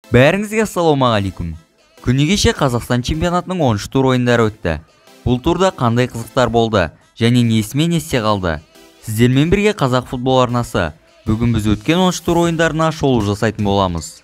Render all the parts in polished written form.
Бәріңізге ассалаумағалейкум. Күні кеше Қазақстан чемпионатының 10 тур ойындары өтті. Бұл турда қандай қызықтар болды және несімен есте қалды? Сіздермен бірге Қазақ футбол арнасы. Бүгін біз өткен 10 тур ойындарына шолу жасайтын боламыз.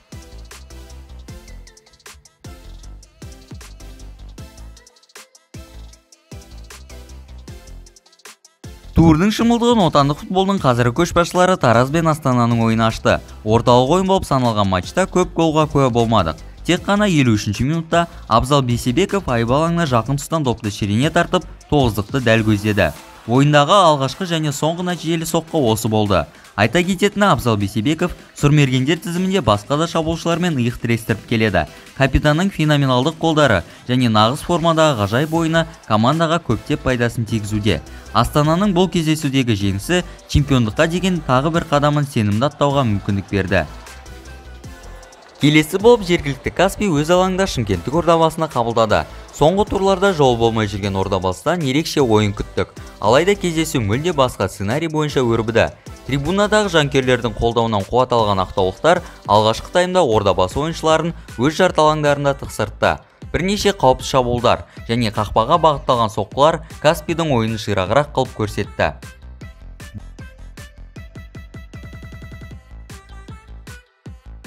Турдың шымылдығын отандық футболдың қазіргі көшбасшылары Тараз бен Астананың ойыны ашты. Орталық ойын болып саналған матчта көп голға куә болмадық. Тек қана 53-ші минутта Абзал Бейсебеков айып алаңына жақын тұстан допты шірене тартып, тоғыздықты дәл көздеді. Ойындағы алғашқы және соңғы нәтижелі соққы осы болды. Айта кететіні, Абзал Бейсебеков сұрмергендер тізімінде басқа да шабуылшылармен иық тірестіріп келеді. Капитанның феноменалдық голдары және нағыз формадағы ғажайып ойыны командаға көптеп пайдасын тигізуде. Астананың бұл кездесудегі жеңісі чемпиондыққа деген тағы бір қадамын сенімді аттауға мүмкіндік берді. Келесі болып жергілікті Каспий өз алаңында Шымкенттік Ордабасыны қабылдады. Соңғы турларда жол болмай жүрген Ордабасыдан ерекше ойын күттік. Алайда кездесу мүлде басқа сценарий бойынша өрбіді. Трибунадағы жанкүйерлердің қолдауынан қуат алған ақтаулықтар алғашқы таймда Ордабасы ойыншыларын өз жарты алаңдарында тықсыртты. Бірнеше қауіпті шабуылдар және қақпаға бағытталған соққылар Каспийдің ойынын ширағырақ қылып көрсетті.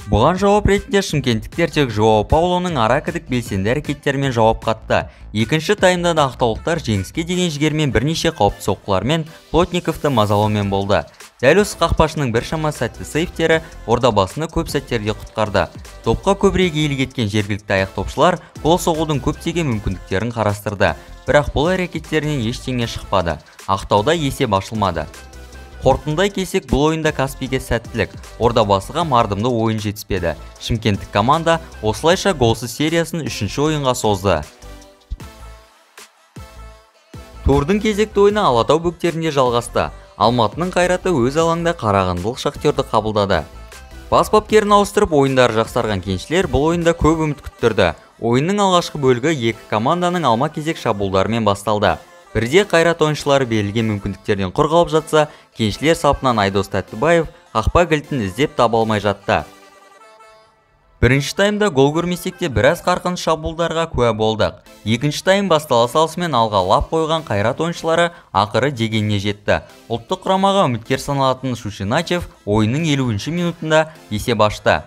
Бұған жауап ретінде шымкенттіктер тек Жоао Паулоның ара кідік белсенді әрекеттерімен жауап қатты. Екінші таймда да ақтаулықтар жеңіске деген жігермен бірнеше қауіпті соққылармен Плотниковты мазалаумен болды. Дәл осы қақпашының біршама сәтті сейфтері Ордабасыны көп сәттерде құтқарды. Топқа көбірек иелік еткен жергілікті аяқтопшылар гол соғудың көптеген мүмкіндіктерін қарастырды. Бірақ бұл әрекеттерінен ештеңе шықпады. Ақтауда есеп ашылмады. Қорытындай келсек, бұл ойында Каспийге сәттілік, Ордабасыға мардымды ойын жетіспеді. Шымкенттік команда осылайша голсыз сериясын үшінші ойынға созды. Турдың кезекті ойыны Алатау бөктерінде жалғасты. Алматының Қайраты өз алаңында қарағандылық Шахтерді қабылдады. Бас бапкерін ауыстырып ойындары жақсарған кеншілер бұл ойында көп үміт күттірді. Ойынның алғашқы бөлігі екі команданың алма-кезек шабуылдарымен басталды. Бірде Қайрат ойыншылары берілген мүмкіндіктерден құр қалып жатса, кеншілер сапынан Айдос Тәттібаев қақпа кілтін іздеп таба алмай жатты. Бірінші таймда гол көрмесек те біраз қарқынды шабуылдарға куә болдық. Екінші тайм бастала салысымен алға лап қойған Қайрат ойыншылары ақыры дегеніне жетті. Ұлттық құрамаға үміткер саналатын Шушиначев ойынның 50-ші минутында есеп ашты.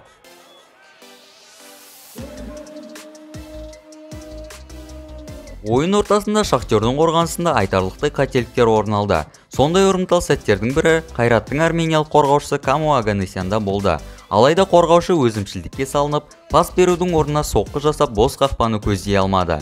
Ойын ортасында Шахтердің қорғанысында айтарлықтай қателіктер орын алды. Сондай ұрымтал сәттердің бірі Қайраттың армениялық қорғаушысы Камо Аганесянда болды. Алайда қорғаушы өзімшілдікке салынып, пас берудің орнына соққы жасап бос қақпаны көздей алмады.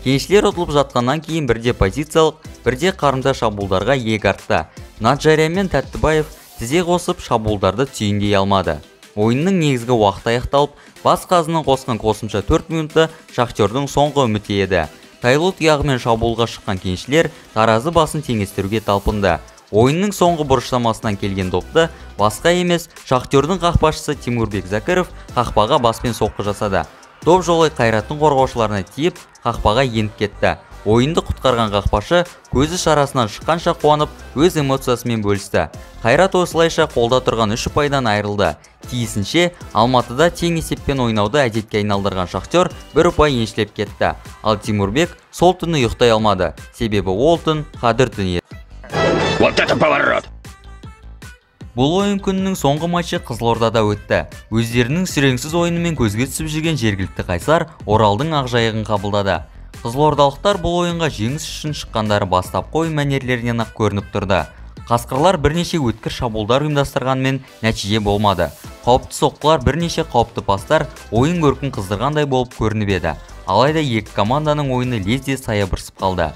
Кеншілер ұтылып жатқаннан кейін бірде позициялық, бірде қарымта шабуылдарға иек артты. Наджарян мен Тәттібаев тізе қосып шабуылдарды түйіндей алмады. Ойынның негізгі уақыты аяқталып, бас қазының қосқан қосымша 4 минуты Шахтердің соңғы үміті еді. Тайлы тұяғымен шабуылға шыққан кеншілер таразы басын теңестіруге талпынды. Ойынның соңғы бұрыштамасынан келген допты басқа емес, Шахтердің қақпашысы Тимурбек Закиров қақпаға баспен соққы жасады. Доп жолай Қайраттың қорғаушыларына тиіп, қақпаға еніп кетті. Ойынды құтқарған қақпашы көзі шарасынан шыққанша қуанып, өз эмоциясымен бөлісті. Қайрат осылайша қолда тұрған 3 ұпайдан айырылды. Тиісінше, Алматыда тең есеппен ойнауды әдетке айналдырған Шахтер бір ұпай еншілеп кетті. Ал Тимурбек сол түні ұйықтай алмады. Себебі ол түн қадір түні еді. Вот это поворот! Бұл ойын күнінің соңғы матчы Қызылордада өтті. Өздерінің сүреңсіз ойынымен көзге түсіп жүрген жергілікті Қайсар Оралдың ақжайығын қабылдады. Қызылордалықтар бұл ойынға жеңіс үшін шыққандары бастапқы ойын мәнерлерінен-ақ көрініп тұрды. Қасқырлар бірнеше өткір шабуылдар ұйымдастырғанымен нәтиже болмады. Қауіпті соққылар, бірнеше қауіпті пастар ойын көркін қыздырғандай болып көрініп еді. Алайда екі команданың ойыны лезде саябырсып қалды.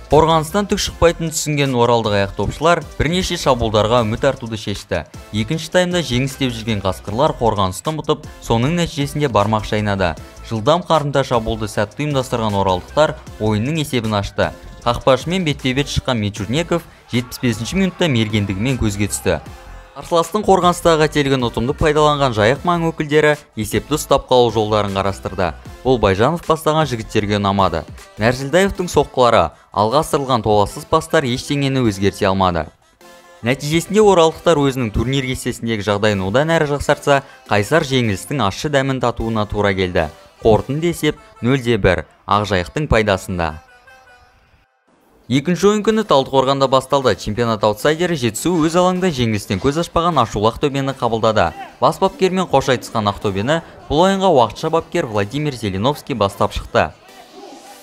Қорғаныстан түк шықпайтынын түсінген оралдық аяқтопшылар бірнеше шабуылдарға үміт артуды шешті. Екінші таймда жеңіс деп жүрген қасқырлар қорғанысты ұмытып, соның нәтижесінде бармақ шайнады. Жылдам қарымта шабуылды сәтті ұйымдастырған оралдықтар ойынның есебін ашты. Қақпашымен бетпе-бет шыққан Мечурнеков 75-ші минутта мергендігімен көзге түсті. Қарсыластың қорғаныстағы қателігін ұтымды пайдаланған жайық маң өкілдері есепті ұстап қалу жолдарын қарастырды. Бұл Байжанов бастаған жігіттерге ұнамады. Нәрзілдаевтың соққылары, алға асырылған толассыз пастар ештеңені өзгерте алмады. Нәтижесінде оралдықтар өзінің турнир кестесіндегі жағдайын одан әрі жақсартса, Қайсар жеңілістің ащы дәмін татуына тура келді. Қорытынды есеп 0-1 Ақжайықтың пайдасында. Екінші ойын күні Талдықорғанда басталды. Чемпионат аутсайдері Жетісу өз алаңда жеңілістен көз ашпаған ашулы Ақтөбені қабылдады. Бас бапкермен қош айтысқан Ақтөбені бұл ойынға уақытша бапкер Владимир Зеленовский бастап шықты.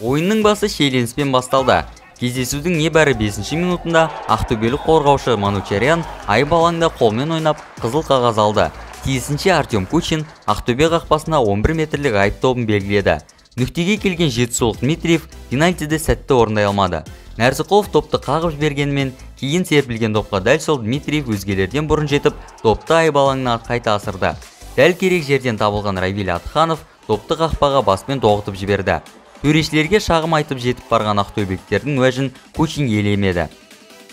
Ойынның басы шиеленіспен басталды. Кездесудің небәрі 5-ші минутында ақтөбелік қорғаушы Манучарян айып алаңда қолмен ойнап қызыл қағаз алды. Тиісінше Артем Кучин Ақтөбе қақпасына 11 метрлік айып добын белгіледі. Нүктеге келген жетісулық Дмитриев пенальтиді сәтті орындай алмады. Нәрзіқұлов допты қағып жібергенімен кейін серпілген допқа дәл сол Дмитриев өзгелерден бұрын жетіп, допты айып алаңына қайта асырды. Дәл керек жерден табылған Равиль Атханов допты қақпаға баспен тоғытып жіберді. Төрешілерге шағым айтып жетіп барған ақтөбеліктердің уәжін Кучин елемеді.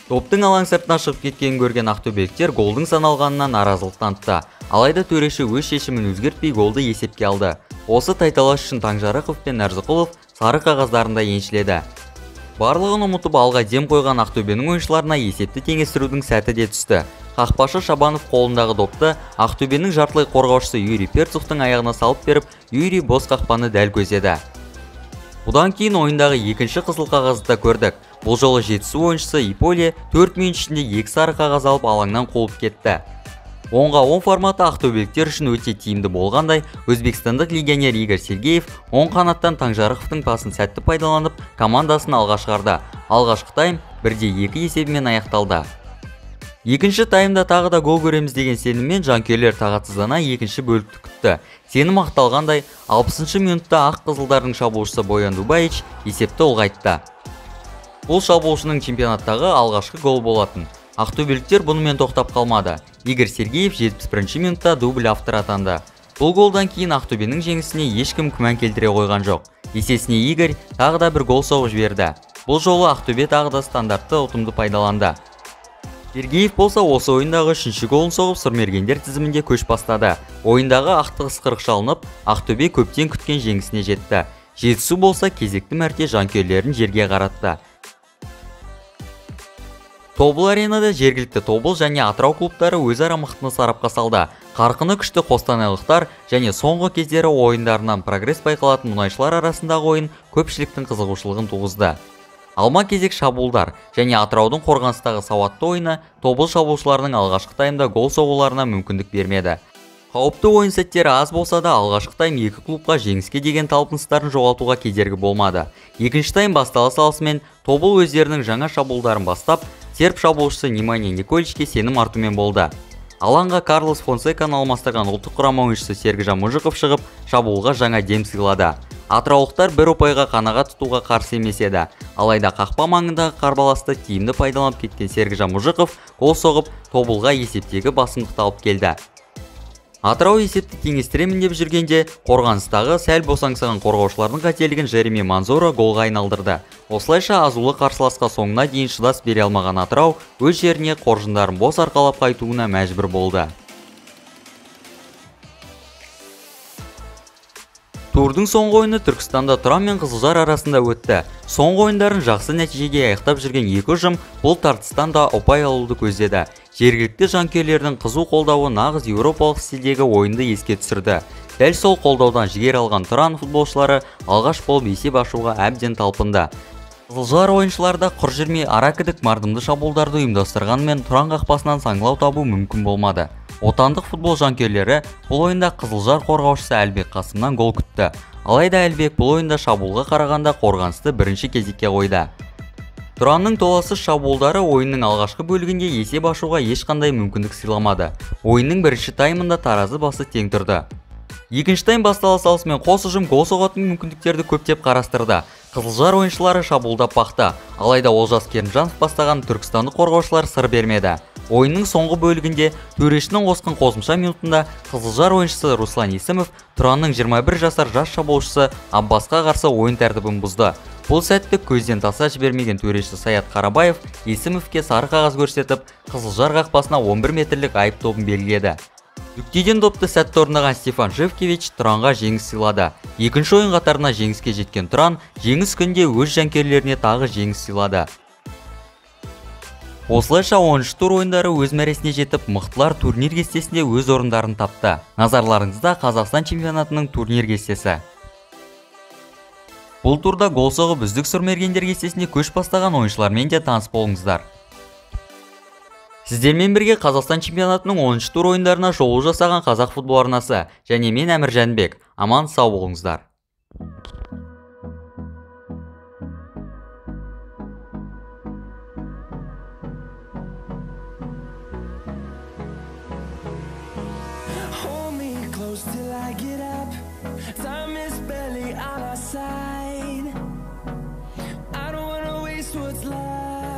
Доптың алаң сыртына шығып кеткенін көрген ақтөбеліктер голдың саналғанына наразылық танытты. Алайда төреші өз шешімін өзгертпей голды есепке алды. Осы тайталас үшін Таңжарықов пен Нәрзіқұлов сары қағаздарында еншіледі. Барлығын ұмытып алға дем қойған Ақтөбенің ойыншыларына есепті теңестірудің сәті де түсті. Қақпашы Шабанов қолындағы допты Ақтөбенің жартылай қорғаушысы Юрий Перцовтың аяғына салып беріп, Юрий бос қақпаны дәл көзеді. Бұдан кейін ойындағы екінші қызыл қағазды да көрдік. Бұл жолы Жетісу ойыншысы Иполе 4 минут ішінде 2 сары қағаз алып алаңнан қуып кетті. 10-ға 10 форматы ақтөбеліктер үшін өте тиімді болғандай, өзбекстандық легионер Игорь Сергеев оң қанаттан Таңжарықовтың пасын сәтті пайдаланып, командасын алға шығарды. Алғашқы тайм 1-2 есебімен аяқталды. Екінші таймда тағы да гол көреміз деген сеніммен жанкүйерлер тағатсыздана екінші бөлікті күтті. Сенім ақталғандай, 60-шы минутта ақ қызылдардың шабуылшысы Боян Дубаич есепті ұлғайтты. Бұл шабуылшының чемпионаттағы алғашқы гол болатын. Ақтөбеліктер бұнымен тоқтап қалмады. Игорь Сергеев 71-ші минутта дубль авторы атанды. Бұл голдан кейін Ақтөбенің жеңісіне ешкім күмән келтіре қойған жоқ. Есесіне Игорь тағы да бір гол соғып жіберді. Бұл жолы Ақтөбе тағы да стандартты ұтымды пайдаланды. Сергеев болса осы ойындағы 3-ші голын соғып сұрмергендер тізімінде көш бастады. Ойындағы ақтық ысқырық шалынып, Ақтөбе көптен күткен жеңісіне жетті. Жетісу болса кезекті мәрте жанкүйерлерін жерге қаратты. Тобыл аренада жергілікті Тобыл және Атырау клубтары өзара мықтыны сарапқа салды. Қарқыны күшті қостанайлықтар және соңғы кездері ойындарынан прогресс байқалатын мұнайшылар арасындағы ойын көпшіліктің қызығушылығын туғызды. Алма кезек шабуылдар және Атыраудың қорғаныстағы сауатты ойыны Тобыл шабуылшыларының алғашқы таймда гол соғуларына мүмкіндік бермеді. Қауіпті ойын сәттері аз болса да алғашқы тайм екі клубқа жеңіске деген талпыныстарын жоғалтуға кедергі болмады. Екінші тайм бастала салысымен Тобыл өздерінің жаңа шабуылдарын бастап, серб шабуылшысы Немanja Николичке сенім артумен болды. Алаңға Карлос Фонсеканы алмастырған ұлттық құрама ойыншысы Сергіжан Мұжықов шығып, шабуылға жаңа дем сыйлады. Атыраулықтар бір ұпайға қанағат тұтуға қарсы емес еді. Алайда қақпа маңындағы қарбаласты тиімді пайдаланып кеткен Сергіжан Мұжықов гол соғып, Тобылға есептегі басымдықты алып келді. Атырау есепті теңестіремін деп жүргенде, қорғаныстағы сәл босаңсыған қорғаушылардың қателігін Жереми Манзоро голға айналдырды. Осылайша азулы қарсыласқа соңына дейін шыдас бере алмаған Атырау өз жеріне қоржындарын бос арқалап қайтуына мәжбүр болды. Турдың соңғы ойыны Түркістанда Тұран мен Қызылжар арасында өтті. Соңғы ойындарын жақсы нәтижеге аяқтап жүрген екі ұжым бұл тартыстан да ұпай алуды көздеді. Жергілікті жанкүйерлердің қызу қолдауы нағыз еуропалық стильдегі ойынды еске түсірді. Дәл сол қолдаудан жігер алған Тұран футболшылары алғаш болып есеп ашуға әбден талпынды. Қызылжар ойыншылары да құр жүрмей ара-кідік мардымды шабуылдарды ұйымдастырғанымен Тұран қақпасынан саңылау табу мүмкін болмады. Отандық футбол жанкүйерлері бұл ойында Қызылжар қорғаушысы Әлбек Қасымнан гол күтті. Алайда Әлбек бұл ойында шабуылға қарағанда қорғанысты бірінші кезекке қойды. Тұранның толассыз шабуылдары ойынның алғашқы бөлігінде есеп ашуға ешқандай мүмкіндік сыйламады. Ойынның бірінші таймында таразы басы тең тұрды. Екінші тайм бастала салысымен қос ұжым гол соғатын мүмкіндіктерді көптеп қарастырды. Қызылжар ойыншылары шабуылдап бақты. Алайда Олжас Керімжанов бастаған түркістандық қорғаушылар сыр бермеді. Ойынның соңғы бөлігінде төрешінің қосқан қосымша минутында Қызылжар ойыншысы Руслан Есімов Тұранның 21 жасар жас шабуылшысы Аббасқа қарсы ойын тәртібін бұзды. Бұл сәтті көзден таса жібермеген төреші Саят Қарабаев Есімовке сары қағаз көрсетіп, Қызылжар қақпасына 11 метрлік айып добын белгіледі. Нүктеден допты сәтті орындаған Стефан Живкевич Тұранға жеңіс сыйлады. Екінші ойын қатарына жеңіске жеткен Тұран жеңіс күнде өз жанкүйерлеріне тағы жеңіс сыйлады. Осылайша 10 тур ойындары өз мәресіне жетіп, мықтылар турнир кестесінде өз орындарын тапты. Назарларыңызда Қазақстан чемпионатының турнир кестесі. Бұл турда гол соғып үздік сұрмергендер кестесінде көш бастаған ойыншылармен де таныс болыңыздар. Сіздермен бірге Қазақстан чемпионатының 10 тур ойындарына шолу жасаған Қазақ футбол арнасы және мен, Әмір Жәнібек. Аман сау болыңыздар.